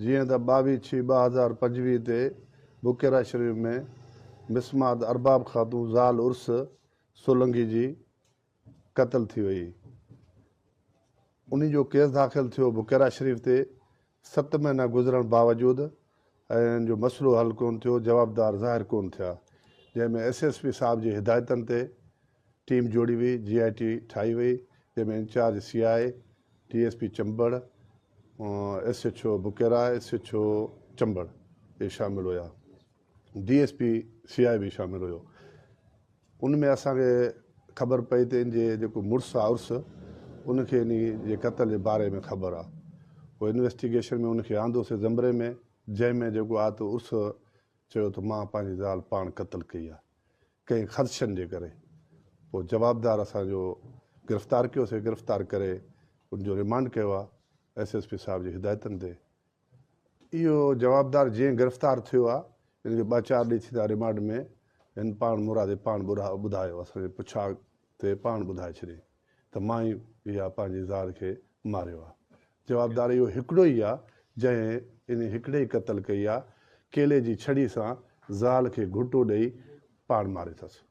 جيئن ته 22 ڇهه 2025 تي بڪيرا شريف ۾ مسمات ارباب خاتون زال عرس سولنگي جي قتل ٿي وئي انهي جو ڪيس داخل ٿيو بڪيرا شريف تي ست مهينا گذرڻ باوجود ۽ ان جو مسئلو حل ڪون ٿيو جوابدار ظاهر ڪون ٿيا جنهن ۾ ايس ايس پي صاحب جي هدايتن تي ٽيم جوڙي وئي، جي آء ٽي ٺاهي وئي، جنهن ۾ incharge C I A, D S P Chambar, S H O Bukera, S H O Chambar اهي شامل هيا، ڊي ايس پي سي آء به شامل هيو. ان ۾ اسان کي خبر پئي ته ان جي جيڪو مڙس آ عرس ان کي انهي جي قتل جي باري ۾ خبر آ. پوء انويسٽيگيشن ۾ ان کي آندوسي زمري ۾ جنهن ۾ جيڪو آ ته عرس چيو ته مان پنهنجي زال پاڻ قتل ڪئي آ. ڪنهن خدشن جي ڪري پوء جوابدار اسان جو گرفتار ڪيوسي گرفتار ڪري ان جو ريمانڊ ڪيو آ ايس ايس پي صاحب جي هدايتن تي اهو جوابدار جيئن گرفتار ٿيو آ ان کي ٻه چار ڏينهن ٿيندا ريمانڊ ۾ هن پاڻ مرادي پاڻ ٻڌايو اسان جي پڇا تي پاڻ ٻڌائي ڇڏيائين ته مان ئي اها پنهنجي زال کي ماريو آ. جوابدار اهو هڪڙو ئي آ جنهن انهي هڪڙي ئي قتل ڪئي آ. ڪيلي جي ڇڙي سان زال کي گهوٽو ڏئي پاڻ ماريو اٿس.